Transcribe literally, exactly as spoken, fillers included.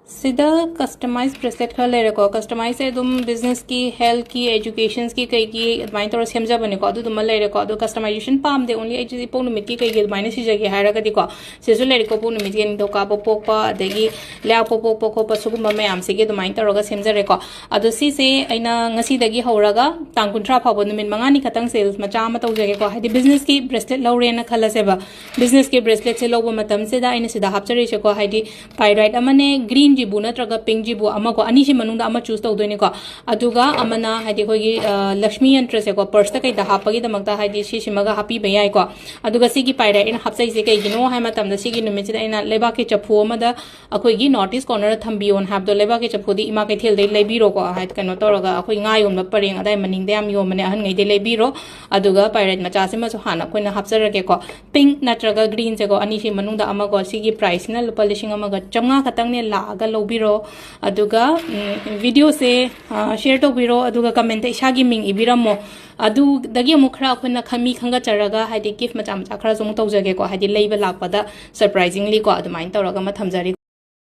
ꯁꯤꯗ customise bracelet ꯈꯔ ꯂꯩꯔꯦꯀꯣ꯫ ꯀꯁꯇꯃꯥꯏꯁꯁꯦ ꯑꯗꯨꯝ ꯕꯤꯖꯤꯅꯦꯁꯀꯤ, ꯍꯦꯜꯊꯀꯤ, ꯑꯦꯖꯨꯀꯦꯁꯟꯁꯀꯤ, ꯀꯩꯒꯤ ꯑꯗꯨꯃꯥꯏꯅ ꯇꯧꯔꯒ ꯁꯦꯝꯖꯕꯅꯤꯀꯣ꯫ ꯑꯗꯨꯗꯨꯃ ꯂꯩꯔꯦꯀꯣ꯫ ꯑꯗꯣ ꯀꯁꯇꯃꯥꯏꯖꯦꯁꯟ ꯄꯥꯝꯗꯦ, ꯑꯣꯟꯂꯤ ꯑꯩꯁꯦ ꯏꯄꯣꯛ ꯅꯨꯃꯤꯠꯀꯤ ꯀꯩꯒꯤ ꯑꯗꯨꯃꯥꯏꯅ ꯁꯤꯖꯒꯦ ꯍꯥꯏꯔꯒꯗꯤꯀꯣ, ꯁꯤꯗꯁꯨ ꯂꯩꯔꯦꯀꯣ, ꯏꯄꯣꯛ ꯅꯨꯃꯤꯠꯀꯤ, ꯅꯤꯡꯊꯧꯀꯥꯕ ꯄꯣꯛꯄ, ꯑꯗꯒꯤ ꯂꯩꯕꯥꯛꯄꯣꯛꯄ ꯄꯣꯛꯄ ꯈꯣꯠꯄ, ꯁꯤꯒꯨꯝꯕ ꯃꯌꯥꯝꯁꯤꯒꯤ ꯑꯗꯨꯃꯥꯏꯅ ꯇꯧꯔꯒ ꯁꯦꯝꯖꯔꯦꯀꯣ꯫ ꯑꯗꯣ ꯁꯤꯁꯦ ꯑꯩꯅ ꯉꯁꯤꯗꯒꯤ ꯍꯧꯔꯒ ꯇꯥꯡ ꯀꯨꯟꯊ꯭ꯔꯥ ꯐꯥꯎꯕ ꯅꯨꯃꯤꯠ ꯃꯉꯥꯅꯤ ꯈꯛꯇꯪ ꯁꯦꯜꯁ ꯃꯆꯥ ꯑꯃ ꯇꯧꯖꯒꯦꯀꯣ꯫ ꯍꯥꯏꯗꯤ ꯕꯤꯖꯤꯅꯦꯁꯀꯤ ꯕ꯭ꯔꯦꯁꯂꯦꯠ ꯂꯧꯔꯦꯅ ꯈꯜꯂꯁꯦꯕ꯫ ꯕꯤꯖꯤꯅꯦꯁꯀꯤ ꯕ꯭ꯔꯦꯁꯂꯦꯠꯁꯦ ꯂꯧꯕ ꯃꯇꯝꯁꯤꯗ ꯑꯩꯅ ꯁꯤꯗ ꯍꯥꯞꯆꯔꯤꯁꯦꯀꯣ, ꯍꯥꯏꯗꯤ ꯄꯥꯏꯔꯥꯏꯠ ꯑꯃꯅꯦ, ꯒ꯭ꯔꯤꯟꯁꯤꯕꯨ ꯅꯠꯇ꯭ꯔꯒ ꯄꯤꯡꯁꯤꯕꯨ ꯑꯃꯀꯣ, ꯑꯅꯤꯁꯤ ꯃꯅꯨꯡꯗ ꯑꯃ ꯆꯨꯁ ꯇꯧꯗꯣꯏꯅꯤꯀꯣ꯫ ꯑꯗꯨꯒ ꯑꯃꯅ ꯍꯥꯏꯗꯤ ꯑꯩꯈꯣꯏꯒꯤ, ꯑ, ꯂꯛꯁꯃꯤ ꯌꯟꯇ꯭ꯔꯁꯦꯀꯣ, ꯄꯔꯁꯇ ꯀꯩꯗ ꯍꯥꯞꯄꯒꯤꯗꯃꯛꯇ ꯍꯥꯏꯗꯤ ꯁꯤꯁꯤꯃꯒ ꯍꯥꯞꯄꯤꯕ ꯌꯥꯏꯀꯣ꯫ ꯑꯗꯨꯒ ꯁꯤꯒꯤ ꯄꯥꯏꯔꯥꯏꯠ ꯑꯩꯅ ꯍꯥꯞꯆꯩꯁꯦ ꯀꯩꯒꯤꯅꯣ ꯍꯥꯏ ꯃꯇꯝꯗ, ꯁꯤꯒꯤ ꯅꯨꯃꯤꯠꯁꯤꯗ ꯑꯩꯅ ꯂꯩꯕꯥꯛꯀꯤ ꯆꯐꯨ ꯑꯃꯗ ꯑꯩꯈꯣꯏꯒꯤ ꯅꯣꯔꯠ ꯏꯁ ꯀꯣꯔꯅꯔꯗ ꯊꯝꯕꯤꯌꯣꯅ ꯍꯥꯏꯕꯗꯣ, ꯂꯩꯕꯥꯛꯀꯤ ꯆꯐꯨꯗꯤ ꯏꯃꯥ ꯀꯩꯊꯦꯜꯗꯩ ꯂꯩꯕꯤꯔꯣꯀꯣ, ꯍꯥꯏꯗꯤ ꯀꯩꯅꯣ ꯇꯧꯔꯒ ꯑꯩꯈꯣꯏ ꯉꯥ ꯌꯣꯟꯕ ꯄꯔꯦꯡ ꯑꯗꯥꯏ ꯃꯅꯤꯡꯗ ꯌꯥꯝ ꯌꯣꯟꯕꯅꯦ, ꯑꯍꯟꯉꯩꯗꯩ ꯂꯩꯕꯤꯔꯣ꯫ ꯑꯗꯨꯒ ꯄꯥꯏꯔꯥꯏꯠ ꯃꯆꯥꯁꯤꯃꯁꯨ ꯍꯥꯟꯅ ꯑꯩꯈꯣꯏꯅ ꯍꯥꯞꯆꯔꯒꯦꯀꯣ꯫ ꯄꯤꯡꯛ ꯅꯠꯇ꯭ꯔꯒ ꯒ꯭ꯔꯤꯟꯁꯦꯀꯣ, ꯑꯅꯤꯁꯤ ꯃꯅꯨꯡꯗ ꯑꯃꯀꯣ꯫ ꯁꯤꯒꯤ ꯄ꯭ꯔꯥꯏꯁꯁꯤꯅ ꯂꯨꯄꯥ ꯂꯤꯁꯤꯡ ꯑꯃꯒ ꯆꯥꯝꯃꯉꯥ ꯈꯛꯇꯪꯅꯦ ꯂꯥꯛꯑꯒ ꯂꯧꯕꯤꯔꯣ꯫ ꯑꯗꯨꯒ, ꯎꯝ, ꯚꯤꯗꯤꯑꯣꯁꯦ, ꯑ, ꯁꯤꯌꯔ ꯇꯧꯕꯤꯔꯣ, ꯑꯗꯨꯒ ꯀꯃꯦꯟꯇ ꯏꯁꯥꯒꯤ ꯃꯤꯡ ꯏꯕꯤꯔꯝꯃꯣ꯫ ꯑꯗꯨꯗꯒꯤ ꯑꯃꯨꯛ ꯈꯔ ꯑꯩꯈꯣꯏꯅ ꯈ-, ꯃꯤ ꯈꯪꯒꯠꯆꯔꯒ, ꯍꯥꯏꯗꯤ ꯒꯤꯐ ꯃꯆꯥ ꯃꯆꯥ ꯈꯔꯁꯨ ꯑꯃꯨꯛ ꯇꯧꯖꯒꯦꯀꯣ, ꯍꯥꯏꯗꯤ ꯂꯩꯕ ꯂꯥꯛꯄꯗ ꯁꯔꯄ꯭ꯔꯥꯏꯖꯤꯡꯂꯤꯀꯣ, ꯑꯗꯨꯃꯥꯏꯅ ꯇꯧꯔꯒ ꯑꯃ ꯊꯝꯖꯔꯤ꯫